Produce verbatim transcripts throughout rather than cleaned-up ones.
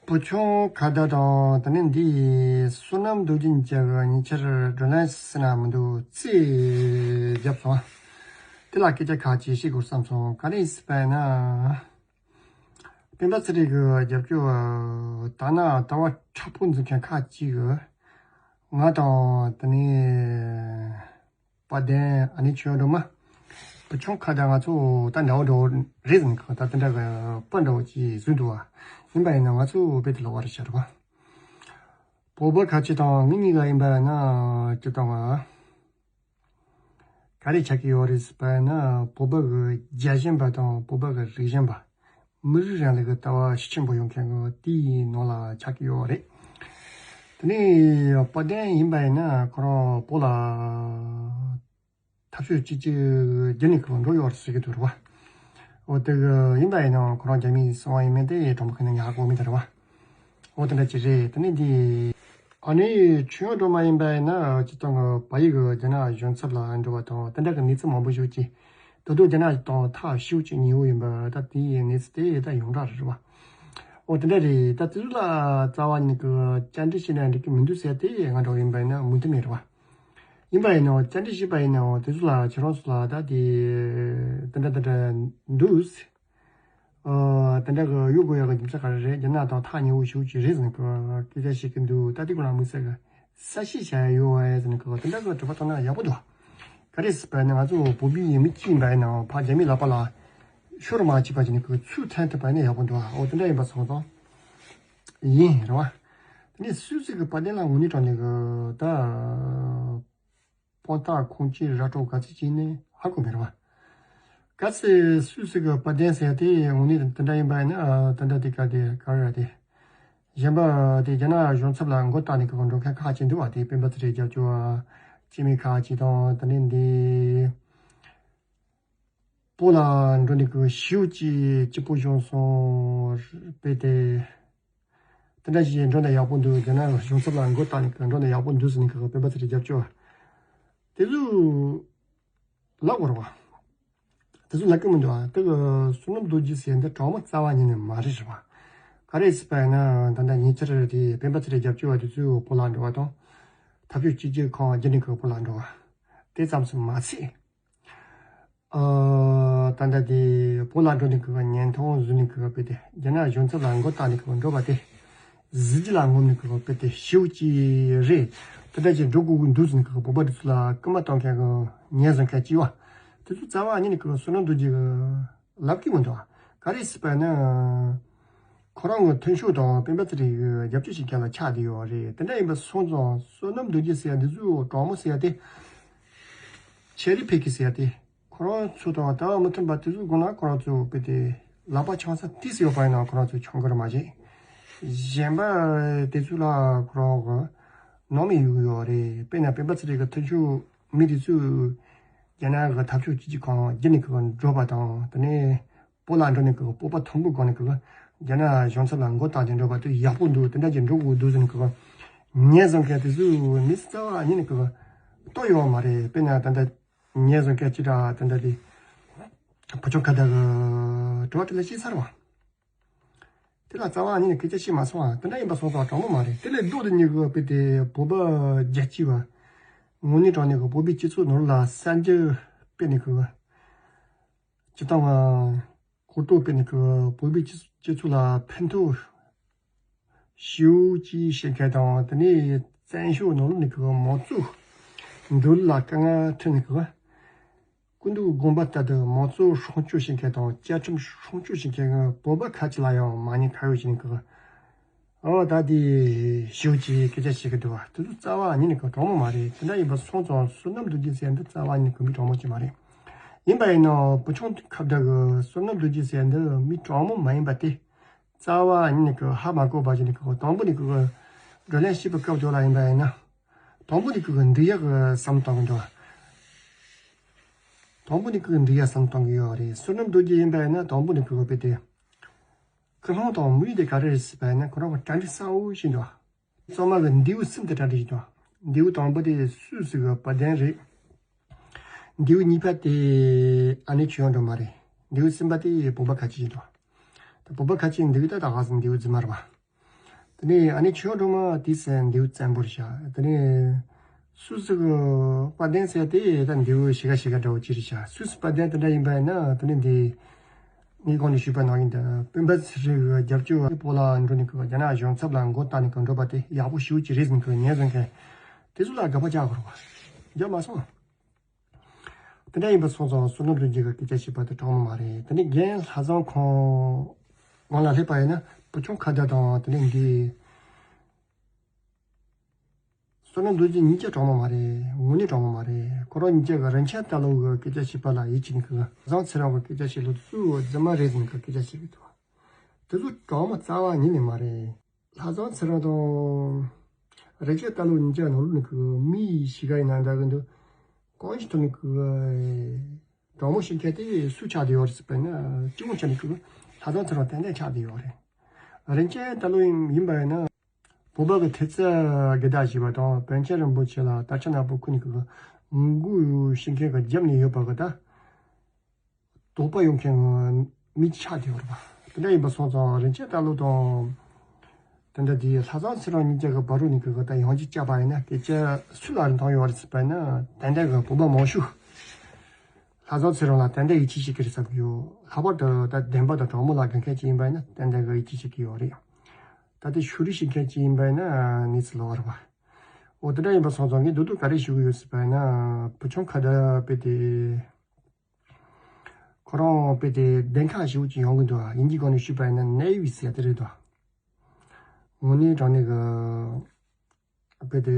བུ་ཆུང་ཁ་བརྡ་དང་དེ་ནས་འདི་བསོད་ནམས་རྡོ་རྗེ་མཇལ་གི་ཉེ་ཆར་བགྲོ་གླེང་ཟེར་ན་མི་འདུག་རྩིས་བརྒྱབ་སོང་། དེ་ལ་སྐད་ཆ་ཁག་ཅིག་བཤད་དགོས་བསམ་སོང་། ག་རེ་ཟེར་བ་ཡིན་ན། སྤེན་པ་ཚེ་རིང་གི་རྒྱབ་སྐྱོར་ད་ན་ལྟ་བ་མཁྲེགས་པོ་འཛིན་མཁན་ཁག་ཅིག་གིས་ང་དང་དེ་ནས་དཔལ་ལྡན་ཨ་ནེ་ཆོས་སྒྲོལ་མ། བུ་ཆུང་ཁ་བརྡ་ང་ཚོ་ད་འདྲ་བོ་འདྲ་བོ་རེད་ཟེར་ནས་ད་དེ་འདྲ་གི་དཔེ་འདྲ་བོ་ཅིག་བཟོས་འདུག་བ། ཡིན་པ་ཡིན་ན་ང་ཚོ་དཔེ་དེ་ལོག་པ་རེད་ཤག་རེད་བ། བོད་པ་ཁ་ཆེ་དང་ངེད་གཉིས་ཀ་ཡིན་པ་ཡིན་ན་སྤྱིར་བཏང་བ། ག་རེ་ཆགས་ཀྱི་ཡོད་རེད་ཟེར་བ་ཡིན་ན། བོད་པ་གི་རྒྱལ་ཞེན་པ་དང་བོད་པ་གི་རིགས་ཞེན་པ། མི་རིགས་རང་ལུགས་ཀྱི་ལྟ་བ་ཤུགས་ཆེན་པོ་ཡོད་མཁན་གྱི་དེའི་ནང་ལ་ཆགས་ཀྱི་ཡོད་རེད། དེ་ནས་དཔལ་ལྡན་ཡིན་པ་ཡིན་ན་ཁོ་རང་བོད་ལ་འཐབ་ཕྱོགས་གཅིག་གྱུར་བརྒྱུད་ནས་ཁོ་འགྲོ་ཡོད་རེད་ཟེར་གྱི་འདུག་རེད་བ། འོ་དེ་གི་ཡིན་པ་ཡིན་ནའང་ཁོ་རང་རྒྱ་མིའི་སྲིད་དབང་ཡིན་མིན་དེ་དྲང་པོ་གི་ནས་ཉག་གོ་མི་དེ་རེད་བ། འོ་དེ་འདྲ་ཅིག་རེད། དེ་ནས་འདི། ཨ་ནི་ཆོས་སྒྲོལ་མ་ཡིན་པ་ཡིན་ན་སྤྱིར་བཏང་གི་བལ་ཡུལ་གྱི་རྒྱ་ནག་གཞུང་ཚབ་ལ་འགྲོ་བ་དང་དེ་འདྲ་གི་གནས་ཚུལ་མང་པོ་ཞིག་ཅིག་ད་དུང་རྒྱ་ནག་དང་ཐག་ཤུགས་ཆེ་ཉེ་བོ་ཡིན་པ་ད་དེའི་གནས་ཚུལ་དེ་ད་ཡོངས་གྲགས་རེད་བ། འོ་དེ་འདྲ་རེད། ད་དེ་ཚོ་ལ་རྩ་བ་ཉིད་ཀྱི་བཅར་འདྲི་བྱས་ན་འགྲིག་གི་མི་འདུག་ཟེར་དེ་ང་འདྲ་བོ་ཡིན་པ་ཡིན་ན་མོས་མཐུན་མེད་རེད་བ། ཡིན་པ་ཡིན་ནའང་བཅར་འདྲི་བྱས་པ་ཡིན་ནའང་དེ་ཚོ་ལ་ཁྱེད་རང་ཚོ་ལ་ད་དེ་དེ་འདྲ་དེ་འདྲ་འདུག་ཨ། དེ་འདྲ་གི་གཡོ་དགོས་ཡག་གི་རྒྱུ་མཚན་ག་རེ་རེད། རྒྱ་ནག་དང་ཐག་ཉེ་བོ་ཞེ་པོ་ཅིག་རེད་ཟེར་ནས་སྐད་ཆ་བཤད་ཀྱི་འདུག་ད་དེ་ཁོ་རང་དམིགས་བསལ་གྱི་གསལ་བཤད་བྱ་ཡ་ཡོད་པས་ཟེར་ནས་དེ་འདྲ་གི་དྲི་བ་བཏང་ན་ཡག་པོ་འདུག་ག་རེ་ཟེར་བ་ཡིན་ན་ང་ཚོ་བོད་པའི་མི་གཅིག་ཡིན་པ་ཡིན་ནའང་ཕར་རྒྱ་མིའི་ལག་པ་ལ་ཤོར་མ་བཅུག་པ་བྱས་ནས་ཚུར་ཐོན་ཐུབ་པ་ཡིན་ན་ཡག་པོ་འདུག་འོ་དེ་འདྲ་ཡིན་པ་སོང་ཙང་ཡིན་རེད་བ། དེ་ནས་སུད་སི་གི་དཔལ་ལྡན་ལ་དངོས་གནས་དྲང་གནས་གི་ད། དཔང་རྟགས་ཁུངས་སྐྱེལ་ར་སྤྲོད་ག་ཚོད་བྱས་ནས་ཧ་གོ་མེད་རེད་བ། གལ་སྲིད་སུད་སི་གི་དཔལ་ལྡན་ཟེར་ཡ་དེ་དངོས་གནས་དེ་འདྲ་ཡིན་པ་ཡིན་ན་ཨ། དེ་འདྲ་དེ་ག་དེ་ག་རེ་རེད་དེ། གཞན་པ་དེ་རྒྱ་ནག་གཞུང་ཚབ་ལ་མགོ་བཏགས་ནས་གི་འགྲོ་མཁན་ཁག་ཅིག་འདུག་བ། དེ་སྤེན་པ་ཚེ་རིང་རྒྱབ་སྐྱོར་བ་སྐྱེ་དམན་ཁག་ཅིག་དང་དེ་ནས་འདི། བོད་ལ་འགྲོ་ནས་གི་ཞེ་པོ་ཅིག་སྐྱིད་པོ་བྱུང་སོང་། དཔེ་དེ། དེ་འདྲ་ཞིག་འགྲོ་ན་ཡག་པོ་འདུག་རྒྱ་ནག་གཞུང་ཚབ་ལ་མགོ་བཏགས་ནས་གི་འགྲོ་ན་ཡག་པོ་འདུག་ཟེར་ནས་གི་སྤེན་པ་ཚེ་རིང་རྒྱབ་སྐྱོར་བ། དེ་ཚོ་ལབ་དགོས་རེད་བ། དེ་ཚོ་ལབ་ཀྱི་མི་འདུག་ཨ། དེ་གི་བསོད་ནམས་རྡོ་རྗེ་ཟེར་འདི་དྲང་མོ་རྩ་བ་ཉིད་ནས་མ་རེད་རེད་བ། ག་རེ་ཟེར་བ་ཡིན་ན་ད་ལྟ་ཉེ་ཆར་དེ་སྤེན་པ་ཚེ་རིང་རྒྱབ་སྐྱོར་བ་དེ་ཚོས་བོད་ལ་འགྲོ་བ་དང་། འཐབ་ཕྱོགས་གཅིག་གྱུར་ཁང་བརྒྱུད་ནས་གི་བོད་ལ་འགྲོ་བ། དེ་ཙམ་ཞིག་མ་ཚད། ཨ། ད་ལྟ་དེ་བོད་ལ་འགྲོ་ནས་གི་བརྙན་ཐུང་བཟོས་ནས་གི་དཔེ་དེ་རྒྱ་ནག་གཞུང་ཚབ་ལ་མགོ་བཏགས་ནས་གི་འགྲོ་བ་དེ། གཟི་བརྗིད་ལ་ངོམ་ནས་གི་དཔེ་དེ་ཞེ་པོ་ཅིག་རེད། དེ་འདྲ་ཅིག་འགྲོ་དགོས་འདུག་ཟེར་ནས་གི་བོད་པ་དེ་ཚོ་ལ་སྐུལ་མ་གཏོང་མཁན་གི་ཉེས་བཟོ་མཁན་ཅིག་བ། དེ་ཚོ་རྩ་བ་ཉིད་ནས་གི་བསོད་ནམས་རྡོ་རྗེ་གི་ལབ་ཀྱི་མི་འདུག་ག་རེ་ཟེར་བ་ན། ཁོ་རང་གི་མཐུན་ཕྱོགས་དང་སྤེན་པ་ཚེ་རིང་གི་རྒྱབ་སྐྱོར་བྱེད་མཁན་ལ་ཆགས་བསྡད་ཡོད་རེད། དེ་འདྲ་ཡིན་པ་སོང་ཙང་བསོད་ནམས་རྡོ་རྗེ་ཟེར་ཡ་འདི་ཚོ་དྲང་མོ་ཟེར་ཡ་དེ། ཆེ་རི་ཕེ་ཁི་ཟེར་ཡ་དེ། ཁོ་རང་ཚོ་དང་ལྟ་བ་མི་མཐུན་པ་དེ་ཚོའི་སྒང་ལ་ཁོ་རང་ཚོ་དཔེ་དེ་ལག་པ་འཆང་ས་ཏོག་ཙམ་ཡོད་པ་ཡིན་ན་ཁོ་རང་ཚོ་འཆང་གི་རེད་མ་གཞི། གཞན་པ་དེ་ཚོ་ལ་ཁོ་རང་གི་སྣང་མེད་ཡོད་ཀྱི་ཡོད་རེད། དཔེར་ན་སྤེན་པ་ཚེ་རིང་གི་མཐུན་ཕྱོགས་མི་དེ་ཚོས་རྒྱ་ནག་གི་འཐབ་ཕྱོགས་གཅིག་གྱུར་ཁང་བརྒྱུད་ནས་ཁོ་འགྲོ་བ་དང་དེ་ནས་བོད་ལ་འགྲོ་ནས་ཁོ་བོད་པ་དང་པོའི་སྒང་ནས་ཁོ་རྒྱ་ནག་གཞུང་ཚབ་ལ་མགོ་བཏགས་ཏེ་འགྲོ་བ་དེ་ཡག་པོ་འདུག་དེ་འདྲ་ཅིག་འགྲོ་དགོས་འདུག་ཟེར་ནས་ཁོ་ཉེས་བཟོ་མཁན་དེ་ཚོས་མི་རྩ་བ་ཉིད་ནས་ཁོ་ལྟོས་ཡོད་མ་རེད། དཔེར་ན་ད་ལྟ། ཉེས་བཟོ་མཁན་ཅི་འདྲ་དེ་འདྲ་དེ། བུ་ཆུང་ཁ་བརྡ་གི་དྲི་བ་དེ་ལ་ཤེས་ཚར་བ། དེ་ལ་རྩ་བ་ཉིད་ནས་སྐད་ཆ་བཤད་མ་སོང་བ་དེ་འདྲ་ཡིན་པ་སོང་ཙང་དྲང་མོ་མ་རེད། དེ་ལས་ལྡོག་ཏུ་ཉེ་གི་དཔེ་དེ་བོད་པ་རྒྱལ་གཅེས་པ། དངོས་གནས་དྲང་གནས་ཀྱི་བོད་པའི་སྤྱི་ཚོགས་ནང་ལ་གསར་འགྱུར་སྤེལ་ནས་གི། སྤྱི་བཏང་གོ་རྟོགས་སྤེལ་ནས་གི་བོད་པའི་སྤྱི་སྤྱི་ཚོགས་ལ་ཕན་ཐོགས། ཞེ་པོ་ཅིག་བྱེད་མཁན་དང་དེ་ནས་བཙན་བྱོལ་ནང་ལོགས་ནས་ཀྱི་མང་གཙོའི་འགྲོ་ལུགས་ལ་དཀའ་ངལ་འཕྲད་ནས་ཀྱི། སྐུ་མདུན་དགོངས་པ་ལྟར་དུ་མང་གཙོ་སྲུང་སྐྱོབ་བྱེད་མཁན་དང་བཅའ་ཁྲིམས་སྲུང་སྐྱོབ་བྱེད་མཁན་གྱི་བོད་པ་ཁ་ཅིག་ལ་ཡང་མ་ཉེས་ཁ་གཡོགས་བྱས་ནས་ཀྱི། ཨོ་ད་དེ་ཞེ་པོ་ཅིག་སྐད་ཆ་བཤད་ཀྱི་འདུག་བ། དེ་ཚོ་རྩ་བ་ཉིད་ནས་ཀྱི་དྲང་མོ་མ་རེད། དེ་འདྲ་ཡིན་པ་སོང་ཙང་བསོད་ནམས་རྡོ་རྗེ་ཟེར་འདི་རྩ་བ་ཉིད་ནས་ཀྱི་མི་དྲང་མོ་ཅིག་མ་རེད། ཡིན་པ་ཡིན་ནའང་བུ་ཆུང་ཁ་བརྡ་གི་བསོད་ནམས་རྡོ་རྗེ་ཟེར་འདི་མི་དྲང་མོ་མ་ཡིན་པ་དེ། རྩ་བ་ཉིད་ནས་ཀྱི་ཧ་མ་གོ་བ་ཞིག་ནས་ཀྱི་དང་པོ་ནས་ཀྱི་བགྲོ་གླེང་བྱེད་པའི་སྐབས་དེ་ལ་ཡིན་པ་ཡིན་ན། དང་པོ་ནས་ཀྱི་འགྲིག་ཡག་གི་བསམ་བཏང་གི་འདུག་དང་པོ་ནས་ཀྱི་འགྲིག་ཡག་བསམ་བཏང་གི་ཡོད་རེད། བསོད་ནམས་རྡོ་རྗེ་ཡིན་པ་ཡིན་ན་དང་པོ་ནས་ཀྱི་དཔེ་དེ། ཀུན་སློང་དང་མོས་དེ་ག་རེ་རེད་ཟེར་བ་ཡིན་ན་ཁོ་རང་གི་གྲ་སྒྲིག་གསལ་བོ་ཞིག་འདུག་གཙང་མ་གི་མདེའུ་གསུམ་དེ་གྲ་སྒྲིག་ཞིག་འདུག་མདེའུ་དང་པོ་དེ་སུད་སི་གི་བ་དན་རེད། མདེའུ་གཉིས་པ་དེ་ཨ་ནེ་ཆོས་སྒྲོལ་མ་རེད། མདེའུ་གསུམ་པ་དེ་བོད་པ་ཁ་ཆེ་ཞིག་འདུག་ད་བོད་པ་ཁ་ཆེ་མདེའུ་ད་ད་ག་ཟེ་མདེའུ་རྫུན་མ་རེད་བ། དེ་ནས་ཨ་ནི་ཆོས་སྒྲོལ་མ་དེ་ཟེར་མདེའུ་བཙན་པོ་རེད་ཤག་དེ་ནས་སུད་སི་གི་དཔལ་ལྡན་ཟེར་དེ་ད་མདེའུ་ཞེ་ག་ཞེ་ག་འདྲ་བོ་ཅིག་རེད་ཤག་སུད་སི་དཔལ་ལྡན་དེ་འདྲ་ཡིན་པ་ཡིན་ན་དེ་ནས་འདི། ངས་གོང་ནས་ཞུས་པ་ནང་བཞིན་དུ་སྤེན་པ་ཚེ་རིང་གི་རྒྱབ་སྐྱོར་བ་སྤོ་ལགས་འགྲོ་ནས་ཀྱི་རྒྱ་ནག་གཞུང་ཚབ་ལ་མགོ་བཏགས་ནས་ཀྱི་འགྲོ་པ་དེ་ཡག་པོ་ཞེ་པོ་ཅིག་རེད་ཟེར་ནས་ཀྱི་ཉན་བཟོ་མཁན་དེ་ཚོ་ལ་དགག་པ་རྒྱག་དགོས་རེད་པ། རྒྱག་མ་སོང་། དེ་འདྲ་ཡིན་པ་སོང་ཙང་བསོད་ནམས་རྡོ་རྗེ་གི་སྐད་ཆ་བཤད་པ་དེ་དྲང་མོ་མ་རེད། དེ་ནས་རྒན་ལྷ་བཟང་ཁོང་ངོ་ལ་སླེབས་པ་ཡིན་ན་བུ་ཆུང་ཁ་བརྡ་དང་དེ་ནས་འདི། བསོད་ནམས་རྡོ་རྗེ་གཉིས་ཀ་དྲང་མོ་མ་རེད། དངོས་གནས་དྲང་མོ་མ་རེད། ཁོ་རང་གཉིས་ཀ་གི་རིན་ཆེན་རྟ་ལོ་གི་སྐད་ཆ་བཤད་པ་ལ་ཡིད་ཆེས་ནས་ཀྱི་བཟང་ཚེ་རིང་གི་སྐད་ཆ་བཤད་ལུགས་སུ་རྫུན་མ་རེད་ཟེར་ནས་ཀྱི་སྐད་ཆ་བཤད་ཀྱི་འདུག་དེ་ཚོ་དྲང་མོ་རྩ་བ་ཉིད་ནས་མ་རེད། ལྷ་བཟང་ཚེ་རིང་དང་། རིན་ཆེན་རྟ་ལོ་གཉིས་ཀ་ནང་ལོགས་ནས་ཀྱི་མི་ཞིག་ག་ཡིན་ན་འདྲ་གི་འདུག་གང་ཞིག་ཐོག་ནས་ཀྱི་དྲང་མོ་བཤད་མཁན་དེ་སུ་ཆགས་བསྡད་ཡོད་རེད་ཟེར་བ་ཡིན་ན་སྤྱི་ཡོངས་ཆ་ནས་ཀྱི་ལྷ་བཟང་ཚེ་རིང་ཏན་ཏན་ཆགས་བསྡད་ཡོད་རེད། རིན་ཆེན་རྟ་ལོ་ཡིན་པ་ཡིན་ན། བོད་པ་གི་ཐེབས་རྩ་དགེ་ལྡན་ཞེས་པ་དང་པཎ་ཆེན་རིན་པོ་ཆེ་ལ་དར་ཆ་ནག་པོ་ཁུར་ནས་ཀྱི་ངོ་རྒོལ་བྱེད་མཁན་གྱི་རྒྱབ་ནས་ཡོད་པ་གི་ད། དོགས་པ་ཡོང་མཁན་མི་ཆགས་བསྡད་ཡོད་རེད་པ། དེ་འདྲ་ཡིན་པ་སོང་ཙང་རིན་ཆེན་རྟ་ལོ་དང་། དེ་འདྲ་དེ་ལྷ་བཟང་ཚེ་རིང་གཉིས་ཀ་གི་བར་རུ་ནས་ཀྱི་ད་ཡང་ཅིག་བཅར་བ་ཡིན་ན་སྐད་ཆ་སུ་ལ་འདང་ཡོད་རེད་ཟེར་བ་ཡིན་ན་ཏན་ཏན་གྱི་བོད་པ་མང་ཤོས། ལྷ་བཟང་ཚེ་རིང་ལ་ཏན་ཏན་ཡིད་ཆེས་བྱེད་ཀྱི་རེད་བསམ་གྱི་ཡོད། ལྷག་པར་དུ་ད་བདེན་པ་དང་དྲང་མོ་ལ་དགའ་མཁན་ཅིག་ཡིན་པ་ཡིན་ན་ཏན་ཏན་གྱི་ཡིད་ཆེས་བྱེད་ཀྱི་ཡོད་རེད། ད་ལྟའི་ཕྱོགས་རིས་བྱེད་མཁན་ཅིག་ཡིན་པ་ཡིན་ན་གནས་ཚུལ་ལོགས་རེད་པ། འོ་དེ་འདྲ་ཡིན་པ་སོང་ཙང་ངས་མདོར་བསྡུས་ག་རེ་ཞུ་གི་ཡོད་ཟེར་བ་ཡིན་ན་བུ་ཆུང་ཁ་བརྡ་དཔེ་དེ། ཁོ་རང་དཔེ་དེ་བདེན་ཁ་ཞེ་པོ་ཅིག་ཡོང་གི་འདུག་ཨ། དབྱིན་ཇིའི་སྒང་ནས་ཞུས་པ་ཡིན་ན་ནེ་ཝི་ཟེར་དེ་རེད་འདུག་དངོས་གནས་དྲང་གནས་ཀྱི་དཔེ་དེ།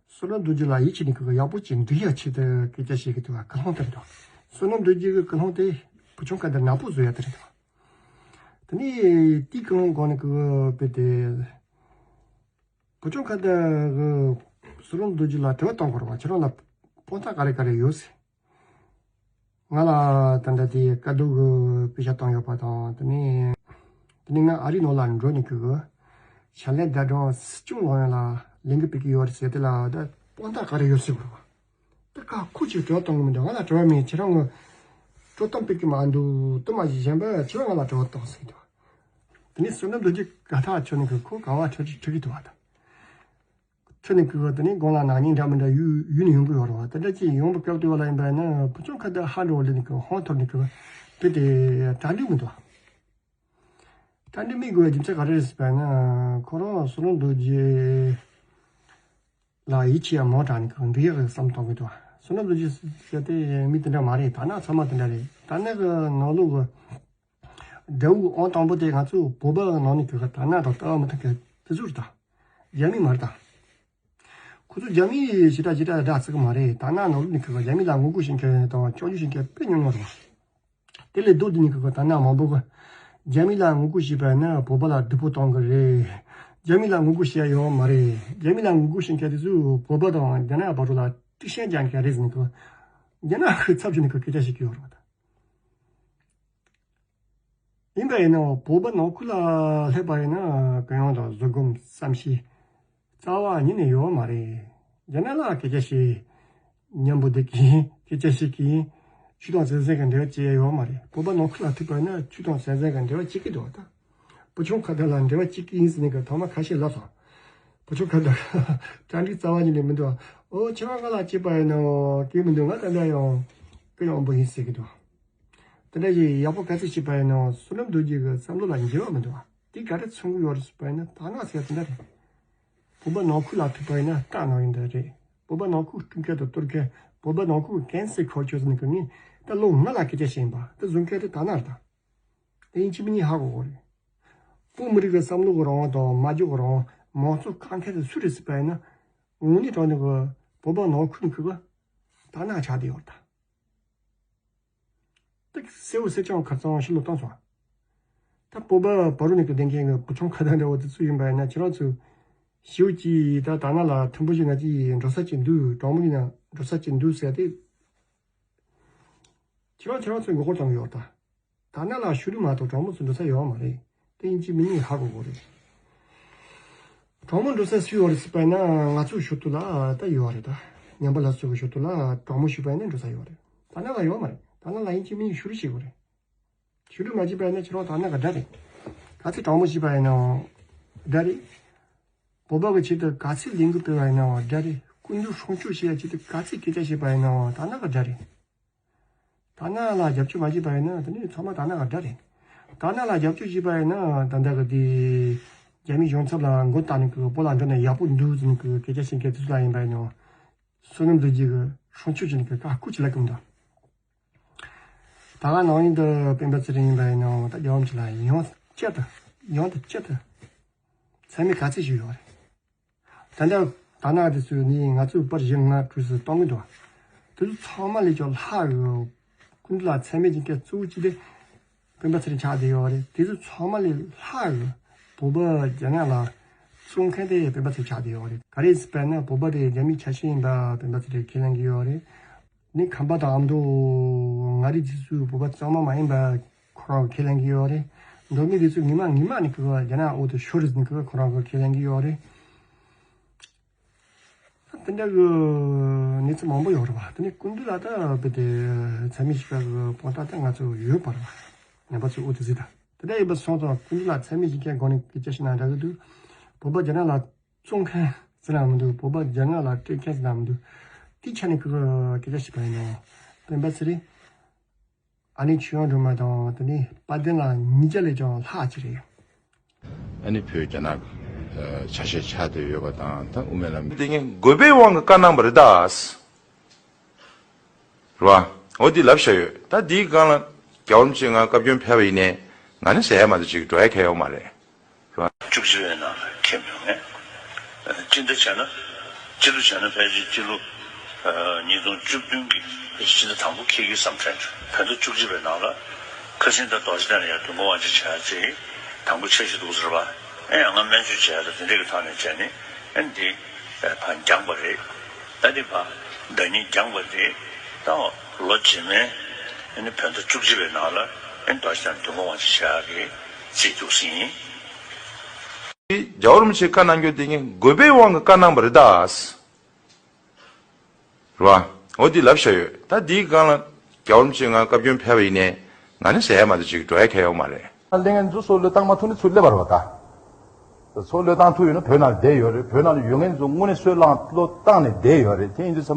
བསོད་ནམས་རྡོ་རྗེ་ལ་ཡིད་ཆེས་ནས་ཀྱི་ཡག་པོ་ཅིག་འདུག་ཡ་ཆེད་དུ་སྐད་ཆ་བཤད་ཀྱི་འདུག་ཨ། ཀུན་སློང་དེ་རེད་འདུག་བསོད་ནམས་རྡོ་རྗེ་གི་ཀུན་སློང་དེ་བུ་ཆུང་ཁ་བརྡ་ནག་པོ་བཟོ་ཡ་དེ་རེད་འདུག་དེ་ནས་དེའི་ཀུན་སློང་སྒང་ནས་ཀྱི་དཔེ་དེ། བུ་ཆུང་ཁ་བརྡ་གི་བསོད་ནམས་རྡོ་རྗེ་ལ་དྲི་བ་གཏོང་དགོས་རེད་པ། ཁྱེད་རང་ལ་དཔང་རྟགས་ག་རེ་ག་རེ་ཡོད་ཟེར། ང་ལ་ད་ལྟ་དེ་དཀའ་སྡུག་གི་པེ་ཤ་བཏང་ཡོད་པ་དང་དེ་ནས། དེ་ནས་ང་ཨ་རིའི་ནང་ལ་འགྲོ་ནས་ཀྱི་ཕྱག་ལས་ཟླ་གྲངས་བཅུ་ལོན་ཡ་ལ་ལས་འགུལ་སྤེལ་གྱི་ཡོད་རེད་ཟེར་དེ་ལ་ད་དཔང་རྟགས་ག་རེ་ཡོད་ཟེར་དགོས་རེད་པ། ད་ཁ་ཁུ་ཅིག་དྲི་བ་གཏོང་གི་མི་འདུག་ང་ལ་དྲི་བ་མེད། ཁྱེད་རང་ངོ་། དྲི་བ་གཏོང་ཕོད་ཀྱི་མ་འདུག་དུ་མ་ཞིག་གཞན་པ་ཁྱེད་རང་ང་ལ་དྲི་བ་གཏོང་ཟེར་གྱི་འདུག་དེ་ནས་བསོད་ནམས་རྡོ་རྗེ་དགའ་ཐག་ཆོད་ནས་ཀྱི་ཁོ་ག་བ་ཁྲིད་ཁྲིད་ཀྱི་འདུག་བ་དང་། ཁྲིད་ནས་ཀྱི་དེ་ནས་དགོང་ལ་ནག་ཉེས་འདྲ་མི་འདྲ་ཡུལ་ཡུལ་ནས་ཡོང་གི་ཡོད་རེད་བ། དེ་འདྲ་ཅིག་ཡོང་བའི་སྐབས་དེ་བ་ལ་ཡིན་པ་ཡིན་ན་བུ་ཆུང་ཁ་བརྡ་ཧ་འགྲོ་བ་ལས་ནས་ཀྱི་ཧོན་ཐོར་ནས་ཀྱི་དཔེ་དེ་གྲ་འགྲིག་མི་འདུག་བ། གྲ་སྒྲིག་མི་དགོས་པའི་རྒྱུ་མཚན་ག་རེ་རེད་ཟེར་བ་ན། ཁོ་རང་བསོད་ནམས་རྡོ་རྗེ་ལ་ཡིད་ཆེས་ཡ་མང་དྲགས་ནས་ཁོ་འདི་ཡག་གི་བསམ་གཏོང་གི་འདུག་བསོད་ནམས་རྡོ་རྗེ་ཟེར་དེ་མི་དེ་འདྲ་མ་རེད། དར་ནག་ཚང་མ་དེ་འདྲ་རེད། དར་ནག་གི་ནང་ལོགས་ཀྱི་དགྲ་བོ་ཨང་དང་པོ་དེ་ང་ཚོ་བོད་པ་གི་ནང་ནས་ཀྱི་དར་ནག་དང་ལྟ་བ་མི་མཐུན་མཁན་དེ་ཚོ་རེད་ད། རྒྱ་མི་མ་རེད་ད། ཁོ་ཚོ་རྒྱ་མིའི་ཞེ་དྲག་ཞེ་དྲག་དགྲ་བརྩི་གི་མ་རེད། དར་ནག་ནང་ལོགས་ནས་ཁོ་རྒྱ་མི་ལ་ངོ་རྒོལ་བྱེད་མཁན་དང་སྐྱོན་བརྗོད་བྱེད་མཁན་དཔེ་ཉུང་ཉུང་རེད། དེ་ལས་ལྡོག་སྟེ་ནས་ཁོ་དར་ནག་མང་པོ་གི་རྒྱ་མི་ལ་ངོ་རྒོལ་བྱས་པ་ཡིན་ན་བོད་པ་ལ་སྡུག་པོ་གཏོང་གི་རེད། རྒྱ་མི་ལ་ངོ་རྒོལ་བྱེད་ཡ་ཡོད་མ་རེད། རྒྱ་མི་ལ་ངོ་རྒོལ་བྱེད་མཁན་དེ་ཚོས་བོད་པ་དང་རྒྱ་ནག་བར་དུ་ལ་དཀྲུག་ཤིང་རྒྱག་མཁན་རེད་ཟེར་ནས་ཁོ་རྒྱ་ནག་གི་ཚབ་བྱས་ནས་ཁོ་སྐད་ཆ་བཤད་ཀྱི་ཡོད་རེད་བ་ད། ཡིན་པ་ཡིན་ནའང་བོད་པ་ནང་ཁུལ་ལ་སླེབས་པ་ཡིན་ན་གུ་ཡངས་དང་བཟོད་སྒོམ་བསམ་ཤེས་རྩ་བ་ཉིད་ནས་ཡོད་མ་རེད། རྒྱ་ནག་ལ་སྐད་ཆ་བཤད། མཉམ་པོ་བསྡད་ཀྱིན་སྐད་ཆ་བཤད་ཀྱིན་ཆོས་དང་ཟང་ཟིང་གི་འབྲེལ་བ་བཅད་ཡོད་མ་རེད། བོད་པ་ནང་ཁུལ་ལ་ཐུག་པ་ཡིན་ན་ཆོས་དང་ཟང་ཟིང་གི་འབྲེལ་བ་བཅད་ཀྱི་འདུག་བ་ད། བུ་ཆུང་ཁ་བརྡ་ལ་འབྲེལ་བ་བཅད་ཀྱི་ཡིན་ཟེར་ནས་ཀྱི་ཐོག་མ་ཁ་ཤས་ལབ་སོང་། བུ་ཆུང་ཁ་བརྡ་གྲ་སྒྲིག་རྩ་བ་ཉིད་ནས་མི་འདུག་ཨོ་ཁྱེད་རང་ང་ལ་བཅད་པ་ཡིན་ནའང་སྐད་མི་འདུག་ང་ད་ལྟ་ཡང་སྐད་ཡངས་པོ་ཡིན་ཟེར་གྱི་འདུག་དེ་འདྲ་ཞིག་ཡག་པོ་ག་ཚོད་བྱས་པ་ཡིན་ནའང་བསོད་ནམས་རྡོ་རྗེ་གི་བསམ་བློ་ལ་འགྱུར་བ་མི་འདུག་དེ་ག་རེ་མཚོན་གྱི་ཡོད་རེད་ཟེར་བ་ཡིན་ན་དར་ནག་ཟེར་དེ་འདྲ་རེད། བོད་པ་ནང་ཁུལ་ལ་ཐུག་པ་ཡིན་ན་སྐྲག་ནང་ཡིན་འདྲ་རེད། བོད་པ་ནང་ཁུལ་དཀྲུག་མཁན་དང་གཏོར་མཁན་བོད་པ་ནང་ཁུལ་ཀན་སེ་ཁོ་ཆོས་ཟེར་ནས་ཀྱི་ངས་ད་ལོ་ལྔ་ལ་སྐད་ཆ་བཤད་ཡིན་པ་དེ་བཟོ་མཁན་དེ་དར་ནག་རེད་ད། དེ་ཡིན་གཅིག་མིན་གཉིས་ཧ་གོ་དགོས་རེད། བོད་མི་རིགས་ཀྱི་བསམ་བློ་གི་རང་དབང་དང་སྨྲ་བརྗོད་ཀྱི་རང་དབང་མང་གཙོ་བཀག་མཁན་དེ་སུ་རེད་ཟེར་བ་ཡིན་ན། དངོས་གནས་དྲང་གནས་ཀྱི་བོད་པ་ནང་ཁུལ་ནས་ཁུལ་གྱི་དར་ནག་ཆགས་བསྡད་ཡོད་རེད་ད། ད་གསལ་བོ་གསལ་རྐྱང་ཁ་རྩང་ཕྱི་ལོགས་བཏང་སོང་། ད་བོད་པ་བར་རུ་ནས་ཀྱི་བསྡད་མཁན་གྱི་བུ་ཆུང་ཁ་བརྡ་འདྲ་བོ་དེ་ཚོ་ཡིན་པ་ཡིན་ན་ཁྱེད་རང་ཚོས་ཞེ་པོ་ཅིག་ད་དར་ནག་ལ་མཐུན་པོ་ཞིག་ང་ཅིག་འགྲོ་ས་ཅིག་འདུག་དྲང་མོ་ཡིན་ན་འགྲོ་ས་ཅིག་འདུག་ཟེར་ཏེ། ཁྱེད་རང་ཁྱེད་རང་ཚོས་མགོ་སྐོར་བཏང་གི་ཡོད་ད། དར་ནག་ལ་ཕྱོགས་རིས་མ་གཏོགས་དྲང་མོ་ཚོ་འགྲོ་ས་ཡོད་མ་རེད། དེ་ཡིན་གཅིག་མིན་གཉིས་ཧ་གོ་དགོས་རེད། དྲང་མོ་འགྲོ་ས་སུ་ཡོད་རེད་ཟེར་བ་ཡིན་ན་ང་ཚོའི་ཞོར་དུ་ལ་ད་ཡོད་རེད་ད། ཉམས་པ་ལ་སོགས་ཀྱི་ཞོར་དུ་ལ་དྲང་མོ་ཞུས་པ་ཡིན་ན་འགྲོ་ས་ཡོད་རེད། དར་ནག་ལ་ཡོད་མ་རེད། དར་ནག་ལ་ཡིན་གཅིག་མིན་གཉིས་ཕྱོགས་རིས་བྱེད་དགོས་རེད། ཕྱོགས་རིས་མ་བྱས་པ་ཡིན་ན་ཁྱེད་རང་དར་ནག་གི་དགྲ་རེད། ག་ཚོད་དྲང་མོ་བྱས་པ་ཡིན་ནའང་། དགྲ་རེད། བོད་པ་གི་ཆེད་དུ་ག་ཚད་ལས་འགུལ་སྤེལ་བ་ཡིན་ནའང་དགྲ་རེད། སྐུ་མདུན་སྲུང་སྐྱོབ་བྱེད་ཡ་ཆེད་དུ་ག་ཚད་སྐད་ཆ་བཤད་པ་ཡིན་ནའང་ད་ནང་གི་དགྲ་རེད། ད་ནང་ལ་རྒྱབ་སྐྱོར་མ་བྱས་པ་ཡིན་ན་དེ་ནི་ཚང་མ་ད་ནང་གི་དགྲ་རེད། ད་ནང་ལ་རྒྱབ་སྐྱོར་བྱས་པ་ཡིན་ན་ད་ལྟ་གི་དེ་རྒྱ་མིའི་གཞུང་ཚབ་ལ་མགོ་བཏགས་ནས་གི་བོད་ལ་འགྲོ་ན་ཡག་པོ་འདུག་ཟེར་ནས་གི་སྐད་ཆ་བཤད་མཁན་དེ་ཚོ་ལ་ཡིན་པ་ཡིན་ནའང་བསོད་ནམས་རྡོ་རྗེ་གི་སྲུང་སྐྱོབ་བྱས་ནས་གི་བཀའ་བཀོད་ཅིག་ལབ་གི་མི་འདུག་ད་ག་ནང་བཞིན་དུ་སྤེན་པ་ཚེ་རིང་ཡིན་པ་ཡིན་ནའང་ད་རྒྱལ་བ་རིན་པོ་ཆེ་ལ་ཡང་བསྐྱར་དུ་ཡང་དུ་བསྐྱར་དུ་མཚན་སྨད་ག་ཚད་ཞིག་ཡོད་རེད། ད་ལྟ་ད་ནང་དེ་ཚོ་ནི་ང་ཚོས་པར་བཞི་ལྔ་དྲུག་ཙམ་གཏོང་གི་འདུག་དེ་ཚོ་ཚང་མ་ལས་ཀྱང་ལྷག་གི་སྐུ་མདུན་ལ་མཚན་སྨད་ཀྱི་སྐད་གཙོ་བོ་གཅིག་དེ་སྤེན་པ་ཚེ་རིང་ཆགས་བསྡད་ཡོད་རེད། དེ་ཚོ་ཚང་མ་ལས་ལྷག་གི་བོད་པ་རྒྱ་ནག་ལ་བཙོང་མཁན་དེ་སྤེན་པ་ཚེ་རིང་ཆགས་བསྡད་ཡོད་རེད། ག་རེ་ཟེར་བ་ན་བོད་པ་དེ་རྒྱ་མིའི་ཆ་ཤས་ཡིན་པ་སྤེན་པ་ཚེ་རིང་ཁས་ལེན་གྱི་ཡོད་རེད། ནི་ཁམས་པ་དང་ཨ་མདོ་མངའ་རིས་དེ་ཚོའི་བོད་པ་གཙང་མ་མ་ཡིན་པ་ཁོ་རང་ཁས་ལེན་གྱི་ཡོད་རེད། མདོ་སྨད་དེ་ཚོ་ངོ་མ་ངོ་མ་ནི་ཁོ་རྒྱ་ནག་འོག་ཏུ་ཤོར་རེད་ཟེར་ནས་ཁོ་རང་ཁས་ལེན་གྱི་ཡོད་རེད། དེ་འདྲ་གི་གནས་ཚུལ་མང་པོ་ཡོད་རེད་བ། དེ་ནི་སྐུ་མདུན་ལ་ད་བོད་དེ་མཚན་སྨད་ཞིག་གི་དཔང་རྟགས་ད་ང་ཚོ་ཡོད་པ་རེད་བ། ངན་པ་ཚོས་འོ་དེ་ཟིག་ད་དེ་འདྲ་ཡིན་པ་སོང་ཙང་སྐུ་མདུན་ལ་མཚན་སྨད་ཞིག་གི་སྒོ་ནས་སྐད་ཆ་བཤད་ན་འདྲ་གི་འདུག་བོད་པ་རྒྱ་ནག་ལ་བཙོང་མཁན་ཟེར་ན་མི་འདུག་བོད་པ་རྒྱ་ནག་ལ་སྤྲད་མཁན་ཟེར་ན་མི་འདུག་དེའི་ཆ་ནས་ཁོས་སྐད་ཆ་བཤད་པ་ཡིན་ན་སྤེན་པ་ཚེ་རིང་ཨ་ནེ་ཆོས་དབྱིངས་སྒྲོལ་མ་དང་དེ་ནས་དཔལ་ལྡན་ལགས་གཉིས་ཀ་ལས་ཀྱང་ལྷག་ཅིག་རེད། ཨ་ནི་བོད་རྒྱ་ནག་ཆ་ཤས་ཆགས་བསྡད་ཡོད་པ་དང་ད་དབུ་མའི་ལམ་དེ་ངས་དགོས་པའི་དབང་གིས་བཀའ་གནང་བ་རེད་ད། རེད་བ། འོ་འདི་ལབ་བཞག་ཡོད། ད་འདིའི་སྒང་ལ་རྒྱལ་བ་རིན་པོ་ཆེ་ང་བཀའ་བཀྱོན་ཕེབས་པ་ཡིན་ནའི་ང་ནི་ཟེར་ཡ་མ་གཏོགས་ཅིག་འགྲོ་ཡ་གང་ཡོད་མ་རེད། རེད་བ། བཅུ་གཅིག་པའི་ནང་ལ་ཁེལ་མྱོང་ངས། སྤྱི་ཟླ་བྱས་ན། སྤྱི་ལོ་བྱས་ན་ཕལ་ཆེར་སྤྱི་ལོ་ཉིས་སྟོང་བཅུ་བདུན་གྱི་ཕལ་ཆེར་སྤྱི་ཟླ་དང་པོ་འཁེལ་གྱི་བསམ་དྲན་བྱུང་། བོད་ཟླ་བཅུ་གཅིག་པའི་ནང་ལ་ཁ་སང་ད་རྡོ་རྗེ་གདན་ལ་ཡར་དུས་འཁོར་དབང་ཆེན་བྱ་ཡག་ཅིག་དང་པོ་འཆར་གཞི་འདུག་ཟེར་བ། ཨེ་ཡང་ང་སྨན་བཅོས་བྱས་ཡག་དང་དེ་འདྲས་ཀྱི་ཐོག་ནས་བྱས་ནས་ཨེ་འདི་ཕར་འགྱངས་པ་རེད། ད་འདི་ཕར་ཟླ་ཉིན་འགྱངས་པ་དེ་ད་ལོ་རྗེས་མའི་ཨེ་ནི་བོད་ཟླ་བཅུ་གཅིག་པའི་ནང་ལ་ཨེ་རྡོ་རྗེ་གདན་དུས་འཁོར་དབང་ཆེན་བྱ་ཡག་གི་རྩིས་འདུག་ཟིན། རྒྱལ་བ་རིན་པོ་ཆེས་བཀའ་གནང་རྒྱུ་དེ་ངས་དགོས་པའི་དབང་གིས་བཀའ་གནང་བ་རེད་ད། རེད་བ། འོ་འདི་ལབ་བཞག་ཡོད། ད་འདིའི་སྒང་ལ་རྒྱལ་བ་རིན་པོ་ཆེས་ང་བཀའ་བཀྱོན་ཕེབས་པ་ཡིན་ནའི་ང་ནི་ཟེར་ཡ་མ་གཏོགས་ཅིག་འགྲོ་ཡ་གང་ཡོད་མ་རེད། ལས་འགན་ཚོ་སོགས་བློས་བཏང་མ་ཐུབ་ནས་ཚུར་སླེབས་པ་རེད་བ་ད། ཚུར་བློས་བཏང་ཐུབ་ཡོད་ན་བོད་ནང་ལ་བསྡད་ཡོད་རེད། བོད་ནང་ལ་ཡོད་མཁན་ཚོ་དངོས་གནས་སུས་བླངས་བློས་བཏང་ནས་བསྡད་ཡོད་རེད། དེ་ཡིན་དུས་ཙམ་པ།